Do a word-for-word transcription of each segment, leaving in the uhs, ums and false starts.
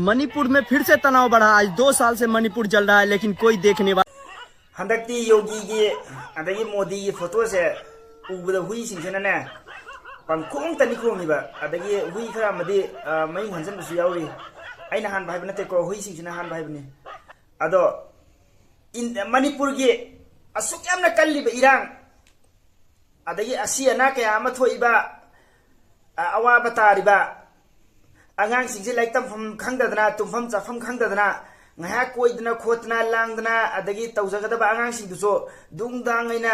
मणिपुर में फिर से तनाव बढ़ा। आज दो साल से मणिपुर जल रहा है, लेकिन कोई देखने वाला। ꯍꯟꯗꯛꯇꯤ ꯌꯣꯒꯤꯒꯤ ꯑꯗꯒꯤ ꯃꯣꯗꯤꯒꯤ ꯐꯣꯇꯣꯁꯦ ꯎꯕꯗ ꯍꯨꯏꯁꯤꯡꯁꯤꯅꯅꯦ ꯄꯪꯈꯣꯡꯇꯅꯤ ꯈꯣꯡꯉꯤꯕ꯫ ꯑꯗꯒꯤ ꯍꯨꯏ ꯈꯔ ꯑꯃꯗꯤ ꯃꯌꯨꯡ ꯍꯟꯖꯟꯕꯁꯨ ꯌꯥꯎꯔꯤ꯫ ꯑꯩꯅ ꯍꯥꯟꯕ ꯍꯥꯏꯕ ꯅꯠꯇꯦꯀꯣ, ꯍꯨꯏꯁꯤꯡꯁꯤꯅ ꯍꯥꯟꯕ ꯍꯥꯏꯕꯅꯤ꯫ ꯑꯗꯣ ꯃꯅꯤꯄꯨꯔꯒꯤ ꯑꯁꯨꯛ ꯌꯥꯝꯅ ꯀꯜꯂꯤꯕ ꯏꯔꯥꯡ, ꯑꯗꯒꯤ ꯑꯁꯤ ꯑꯅꯥ ꯀꯌꯥ ꯑꯃ ꯊꯣꯛꯏꯕ, ꯑꯋꯥꯕ ꯇꯥꯔꯤꯕ ꯑꯉꯥꯡꯁꯤꯡꯁꯦ ꯂꯥꯏꯔꯤꯛ ꯇꯝꯐꯝ ꯈꯪꯗꯗꯅ, ꯇꯨꯝꯐꯝ ꯆꯥꯐꯝ ꯈꯪꯗꯗꯅ, ꯉꯥꯏꯍꯥꯛ ꯀꯣꯏꯗꯅ ꯈꯣꯠꯇꯅ ꯂꯥꯡꯗꯅ ꯑꯗꯒꯤ ꯇꯧꯖꯒꯗꯕ ꯑꯉꯥꯡꯁꯤꯡꯗꯨꯁꯨ ꯗꯨꯡ ꯗꯥꯡ ꯑꯩꯅ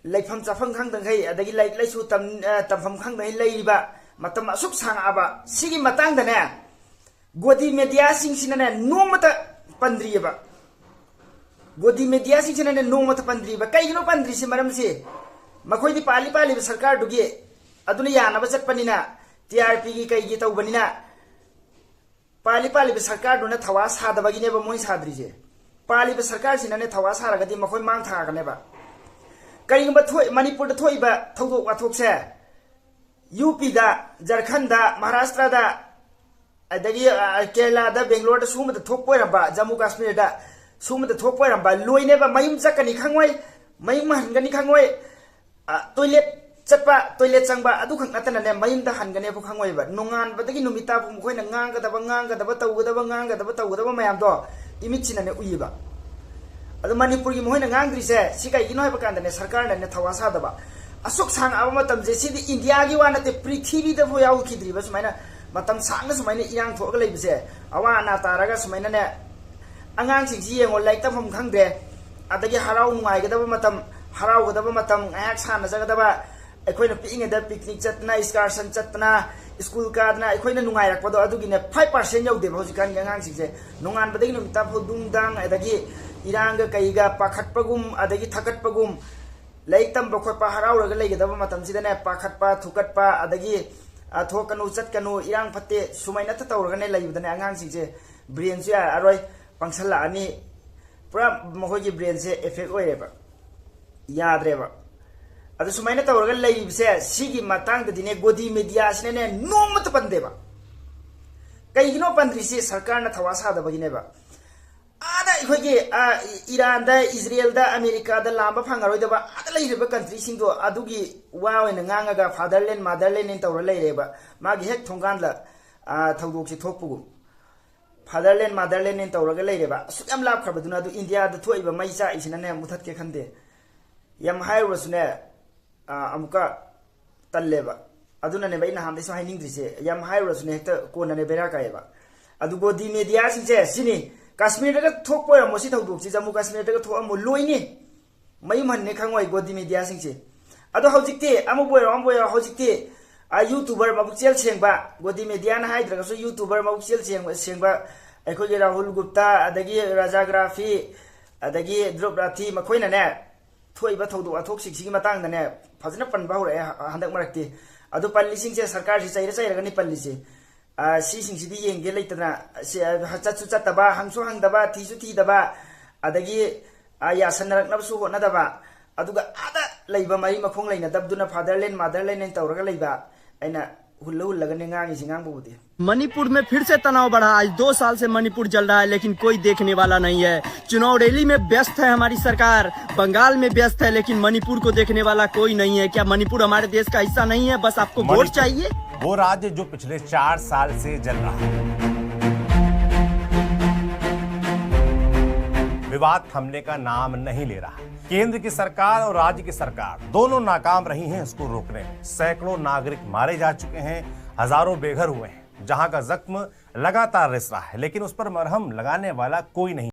ꯂꯩꯐꯝ ꯆꯥꯐꯝ ꯈꯪꯗꯈꯩ ꯑꯗꯒꯤ ꯂꯥꯏꯔꯤꯛ ꯂꯥꯏꯁꯨ ꯇꯝꯐꯝ ꯈꯪꯗꯈꯩ ꯂꯩꯔꯤꯕ ꯃꯇꯝ ꯑꯁꯨꯛ ꯁꯥꯡꯉꯛꯑꯕ ꯁꯤꯒꯤ ꯃꯇꯥꯡꯗꯅꯦ, ꯒꯣꯗꯤ ꯃꯦꯗꯤꯌꯥꯁꯤꯡꯁꯤꯅꯅꯦ ꯅꯣꯡꯃꯇ ꯄꯟꯗ꯭ꯔꯤꯑꯕ꯫ ꯒꯣꯗꯤ ꯃꯦꯗꯤꯌꯥꯁꯤꯡꯁꯤꯅꯅꯦ ꯅꯣꯡꯃꯇ ꯄꯟꯗ꯭ꯔꯤꯕ꯫ ꯀꯩꯒꯤꯅꯣ ꯄꯟꯗ꯭ꯔꯤꯁꯤ? ꯃꯔꯝꯁꯤ ꯃꯈꯣꯏꯗꯤ ꯄꯥꯜꯂꯤ ꯄꯥꯜꯂꯤꯕ ꯁꯔꯀꯥꯔꯗꯨꯒꯤ ꯑꯗꯨꯅ ꯌꯥꯅꯕ ꯆꯠꯄꯅꯤꯅ, ꯇꯤ ꯑꯥꯔ ꯄꯤꯒꯤ ꯀꯩꯒꯤ ꯇꯧꯕꯅꯤꯅ, ꯄꯥꯜꯂꯤ ꯄꯥꯜꯂꯤꯕ ꯁꯔꯀꯥꯔꯗꯨꯅ ꯊꯧꯋꯥ ꯁꯥꯗꯕꯒꯤꯅꯦꯕ ꯃꯣꯏ ꯁꯥꯗ꯭ꯔꯤꯁꯦ꯫ ꯄꯥꯜꯂꯤꯕ ꯁꯔꯀꯥꯔꯁꯤꯅꯅꯦ ꯊꯧꯋꯥ ꯁꯥꯔꯒꯗꯤ ꯃꯈꯣꯏ ꯃꯥꯡ ꯊꯥꯒꯅꯦꯕ꯫ ꯀꯔꯤꯒꯨꯝꯕ ꯊꯣꯛ- ꯃꯅꯤꯄꯨꯔꯗ ꯊꯣꯛꯏꯕ ꯊꯧꯗꯣꯛ ꯋꯥꯊꯣꯛꯁꯦ ꯌꯨ ꯄꯤꯗ, ꯖꯔꯈꯟꯗ, ꯃꯍꯥꯔꯥꯁꯇ꯭ꯔꯗ, ꯑꯗꯒꯤ ꯀꯦꯔꯂꯥꯗ, ꯕꯦꯡꯒ꯭ꯂꯣꯔꯗ ꯁꯨꯝꯕꯗ ꯊꯣꯛꯄ ꯑꯣꯏꯔꯝꯕ, ꯖꯝꯃꯨ ꯀꯥꯁꯃꯤꯔꯗ ꯁꯨꯝꯕꯗ ꯊꯣꯛꯄ ꯑꯣꯏꯔꯝꯕ ꯂꯣꯏꯅꯦꯕ꯫ ꯃꯌꯨꯝ ꯆꯠꯀꯅꯤ ꯈꯪꯉꯣꯏ, ꯃꯌꯨꯝ ꯍꯟꯒꯅꯤ ꯈꯪꯉꯣꯏ, ꯇꯣꯏꯂꯦꯠ ꯆꯠꯄ, ꯇꯣꯏꯂꯦꯠ ꯆꯪꯕ ꯑꯗꯨꯈꯛ ꯅꯠꯇꯅꯅꯦ ꯃꯌꯨꯝꯗ ꯍꯟꯒꯅꯦꯕꯨ ꯈꯪꯉꯣꯏꯕ꯫ ꯅꯣꯡꯉꯥꯟꯕꯗꯒꯤ ꯅꯨꯃꯤꯠ ꯇꯥꯕꯨ ꯃꯈꯣꯏꯅ ꯉꯥꯡꯒꯗꯕ ꯉꯥꯡꯒꯗꯕ ꯇꯧꯒꯗꯕ ꯉꯥꯡꯒꯗꯕ ꯇꯧꯒꯗꯕ ꯃꯌꯥꯝꯗꯣ ꯏꯃꯤꯠꯁꯤꯅꯅꯦ ꯎꯏꯌꯦꯕ꯫ ꯑꯗꯣ ꯃꯅꯤꯄꯨꯔꯒꯤ ꯃꯈꯣꯏꯅ ꯉꯥꯡꯗ꯭ꯔꯤꯁꯦ ꯁꯤ ꯀꯩꯒꯤꯅꯣ ꯍꯥꯏꯕ ꯀꯥꯟꯗꯅꯦ, ꯁꯔꯀꯥꯔꯅꯅꯦ ꯊꯧꯋꯥ ꯁꯥꯗꯕ꯫ ꯑꯁꯨꯛ ꯁꯥꯡꯉꯛꯑꯕ ꯃꯇꯝꯁꯦ ꯁꯤꯗꯤ ꯏꯟꯗꯤꯌꯥꯒꯤ ꯋꯥ ꯅꯠꯇꯦ, ꯄ꯭ꯔꯤꯊꯤꯕꯤꯗꯐꯥꯎ ꯌꯥꯎꯈꯤꯗ꯭ꯔꯤꯕ ꯁꯨꯃꯥꯏꯅ ꯃꯇꯝ ꯁꯥꯡꯅ ꯁꯨꯃꯥꯏꯅ ꯏꯔꯥꯡ ꯊꯣꯛꯑꯒ ꯂꯩꯕꯁꯦ꯫ ꯑꯋꯥ ꯑꯅꯥ ꯇꯥꯔꯒ ꯁꯨꯃꯥꯏꯅꯅꯦ ꯑꯉꯥꯡꯁꯤꯡꯁꯤ ꯌꯦꯡꯉꯣ, ꯂꯥꯏꯔꯤꯛ ꯇꯝꯐꯝ ꯈꯪꯗ꯭ꯔꯦ, ꯑꯗꯒꯤ ꯍꯔꯥꯎ ꯅꯨꯡꯉꯥꯏꯒꯗꯕ ꯃꯇꯝ, ꯍꯔꯥꯎꯒꯗꯕ ꯃꯇꯝ, ꯉꯥꯏꯍꯥꯛ ꯁꯥꯟꯅꯖꯒꯗꯕ, ꯑꯩꯈꯣꯏꯅ ꯄꯤꯛꯏꯉꯩꯗ ꯄꯤꯛꯅꯤꯛ ꯆꯠꯇꯅ, ꯏꯁꯀꯥꯔꯁꯟ ꯆꯠꯇꯅ, ꯁ꯭ꯀꯨꯜ ꯀꯥꯗꯅ ꯑꯩꯈꯣꯏꯅ ꯅꯨꯡꯉꯥꯏꯔꯛꯄꯗꯣ ꯑꯗꯨꯒꯤꯅꯦ ꯐꯥꯏꯚ ꯄꯥꯔꯁꯦꯟ ꯌꯧꯗꯦꯕ ꯍꯧꯖꯤꯛꯀꯥꯟꯒꯤ ꯑꯉꯥꯡꯁꯤꯡꯁꯦ꯫ ꯅꯣꯡꯉꯥꯟꯕꯗꯒꯤ ꯅꯨꯃꯤꯠ ꯇꯥꯐꯥꯎ ꯗꯨꯡ ꯗꯥꯡ, ꯑꯗꯒꯤ ꯏꯔꯥꯡꯒ ꯀꯩꯒ ꯄꯥꯈꯠꯄꯒꯨꯝ, ꯑꯗꯒꯤ ꯊꯛꯀꯠꯄꯒꯨꯝ, ꯂꯥꯏꯔꯤꯛ ꯇꯝꯕ ꯈꯣꯠꯄ ꯍꯔꯥꯎꯔꯒ ꯂꯩꯒꯗꯕ ꯃꯇꯝꯁꯤꯗꯅꯦ ꯄꯥꯈꯠꯄ, ꯊꯨꯀꯠꯄ, ꯑꯗꯒꯤ, "ꯑ, ꯊꯣꯛꯀꯅꯨ, ꯆꯠꯀꯅꯨ, ꯏꯔꯥꯡ ꯐꯠꯇꯦ", ꯁꯨꯃꯥꯏꯅ ꯇꯧꯔꯒꯅꯦ ꯂꯩꯕꯗꯅꯦ ꯑꯉꯥꯡꯁꯤꯡꯁꯦ ꯕ꯭ꯔꯦꯟꯁꯨ ꯌꯥꯔꯛꯑꯔꯣꯏ, ꯄꯪꯁꯜꯂꯛꯑꯅꯤ, ꯄꯨꯔꯥ ꯃꯈꯣꯏꯒꯤ ꯕ꯭ꯔꯦꯟꯁꯦ ꯑꯦꯐꯦꯛ ꯑꯣꯏꯔꯦꯕ, ꯌꯥꯗ꯭ꯔꯦꯕ꯫ ꯑꯗꯨ ꯁꯨꯃꯥꯏꯅ ꯇꯧꯔꯒ ꯂꯩꯔꯤꯕꯁꯦ ꯁꯤꯒꯤ ꯃꯇꯥꯡꯗꯗꯤꯅꯦ ꯒꯣꯗꯤ ꯃꯦꯗꯤꯌꯥꯁꯤꯅꯅꯦ ꯅꯣꯡꯃꯇ ꯄꯟꯗꯦꯕ꯫ ꯀꯩꯒꯤꯅꯣ ꯄꯟꯗ꯭ꯔꯤꯁꯤ? ꯁꯔꯀꯥꯔꯅ ꯊꯧꯋꯥ ꯁꯥꯗꯕꯒꯤꯅꯦꯕ꯫ ꯑꯥꯗ ꯑꯩꯈꯣꯏꯒꯤ, ꯑ, ꯏ-, ꯏꯔꯥꯟꯗ, ꯏꯖꯔꯦꯜꯗ, ꯑꯃꯦꯔꯤꯀꯥꯗ ꯂꯥꯝꯕ ꯐꯪꯉꯔꯣꯏꯗꯕ ꯑꯥꯗ ꯂꯩꯔꯤꯕ ꯀꯟꯇ꯭ꯔꯤꯁꯤꯡꯗꯣ ꯑꯗꯨꯒꯤ ꯋꯥ ꯑꯣꯏꯅ ꯉꯥꯡꯉꯒ fatherland motherland ꯅꯦꯅ ꯇꯧꯔ ꯂꯩꯔꯦꯕ꯫ ꯃꯥꯒꯤ ꯍꯦꯛ ꯊꯣꯡꯒꯥꯟꯗ, ꯑ, ꯊꯧꯗꯣꯛꯁꯦ ꯊꯣꯛꯄꯒꯨꯝ꯫ Fatherland motherland ꯅꯦꯅ ꯇꯧꯔꯒ ꯂꯩꯔꯦꯕ꯫ ꯑꯁꯨꯛ ꯌꯥꯝ ꯂꯥꯞꯈ꯭ꯔꯕꯗꯨꯅ ꯑꯗꯨ ꯏꯟꯗꯤꯌꯥꯗ ꯊꯣꯛꯏꯕ ꯃꯩ ꯆꯥꯛꯏꯁꯤꯅꯅꯦ ꯃꯨꯊꯠꯀꯦ ꯈꯟꯗꯦ꯫ ꯌꯥꯝ ꯍꯥꯏꯔꯨꯔꯁꯨꯅꯦ, ꯑ, ꯑꯃꯨꯛꯀ ꯇꯜꯂꯦꯕ꯫ ꯑꯗꯨꯅꯅꯦꯕ ꯑꯩ ꯅꯍꯥꯟꯗꯩꯁꯨ ꯍꯥꯏꯅꯤꯡꯗ꯭ꯔꯤꯁꯦ꯫ ꯌꯥꯝ ꯍꯥꯏꯔꯨꯔꯁꯨꯅꯦ ꯍꯦꯛꯇ ꯀꯣꯟꯅꯅꯦ ꯕꯦꯔꯥ ꯀꯥꯏꯌꯦꯕ꯫ ꯑꯗꯨ ꯒꯣꯗꯤ ꯃꯦꯗꯤꯌꯥꯁꯤꯡꯁꯦ ꯁꯤꯅꯤ, ꯀꯥꯁꯃꯤꯔꯗꯒ ꯊꯣꯛꯄ ꯑꯣꯏꯔꯝꯃꯣ, ꯁꯤ ꯊꯧꯗꯣꯛꯁꯤ ꯖꯝꯃꯨ ꯀꯥꯁꯃꯤꯔꯗꯒ ꯊꯣꯛꯑꯝꯃꯣ, ꯂꯣꯏꯅꯤ꯫ ꯃꯌꯨꯝ ꯍꯟꯅꯤ ꯈꯪꯉꯣꯏ ꯒꯣꯗꯤ ꯃꯦꯗꯤꯌꯥꯁꯤꯡꯁꯦ꯫ ꯑꯗꯣ ꯍꯧꯖꯤꯛꯇꯤ ꯑꯃꯕꯨ ꯑꯣꯏꯔꯣ ꯑꯃꯕꯨ ꯑꯣꯏꯔꯣ, ꯍꯧꯖꯤꯛꯇꯤ, ꯑ, YouTuber ꯃꯕꯨꯛꯆꯦꯜ ꯁꯦꯡꯕ, ꯒꯣꯗꯤ ꯃꯦꯗꯤꯌꯥꯅ ꯍꯥꯏꯗ꯭ꯔꯒꯁꯨ YouTuber ꯃꯕꯨꯛꯆꯦꯜ ꯁꯦꯡꯕ, ꯁꯦꯡꯕ ꯑꯩꯈꯣꯏꯒꯤ ꯔꯥꯍꯨꯜ ꯒꯨꯞꯇꯥ, ꯑꯗꯒꯤ ꯔꯥꯖꯥ ꯒ꯭ꯔꯥꯐꯤ, ꯑꯗꯒꯤ ꯙ꯭ꯔꯨꯞ ꯔꯥꯊꯤ, ꯃꯈꯣꯏꯅꯅꯦ ꯊꯣꯛꯏꯕ ꯊꯧꯗꯣꯛ ꯋꯥꯊꯣꯛꯁꯤꯡꯁꯤꯒꯤ ꯃꯇꯥꯡꯗꯅꯦ ꯐꯖꯅ ꯄꯟꯕ ꯍꯧꯔꯛꯑꯦ ꯍ-, ꯍꯟꯗꯛ ꯃꯔꯛꯇꯤ꯫ ꯑꯗꯨ ꯄꯜꯂꯤꯁꯤꯡꯁꯦ ꯁꯔꯀꯥꯔꯁꯤ ꯆꯩꯔ ꯆꯩꯔꯒꯅꯤ ꯄꯜꯂꯤꯁꯦ꯫ ꯑ, ꯁꯤꯁꯤꯡꯁꯤꯗꯤ ꯌꯦꯡꯒꯦ ꯂꯩꯇꯅ, ꯁꯤ, ꯑ, ꯆꯠꯁꯨ ꯆꯠꯇꯕ, ꯍꯪꯁꯨ ꯍꯪꯗꯕ, ꯊꯤꯁꯨ ꯊꯤꯗꯕ, ꯑꯗꯒꯤ, ꯑ, ꯌꯥꯁꯟꯅꯔꯛꯅꯕꯁꯨ ꯍꯣꯠꯅꯗꯕ, ꯑꯗꯨꯒ ꯑꯥꯗ ꯂꯩꯕ ꯃꯔꯤ ꯃꯈꯣꯡ ꯂꯩꯅꯗꯕꯗꯨꯅ fatherland motherland ꯅꯦꯅ ꯇꯧꯔꯒ ꯂꯩꯕ꯫ ꯑꯩꯅ ꯍꯨꯜꯂ ꯍꯨꯜꯂꯒꯅꯦ ꯉꯥꯡꯉꯤꯁꯤ, ꯉꯥꯡꯕꯕꯨꯗꯤ꯫ मणिपुर में फिर से तनाव बढ़ा। आज दो साल से मणिपुर जल रहा है, लेकिन कोई देखने वाला नहीं है। चुनाव रैली में व्यस्त है हमारी सरकार, बंगाल में व्यस्त है, लेकिन मणिपुर को देखने वाला कोई नहीं है। क्या मणिपुर हमारे देश का हिस्सा नहीं है? बस आपको वोट मणिपुर, चाहिए? वो राज्य जो पिछले चार साल से जल रहा है, विवाद थमने का नाम नहीं ले रहा है। केंद्र की सरकार और राज्य की सरकार दोनों नाकाम रही हैं इसको रोकने में। सैकड़ों नागरिक मारे जा चुके हैं, हजारों बेघर हुए हैं। जहां का जख्म लगातार रिस रहा है, लेकिन उस पर मरहम लगाने वाला कोई नहीं।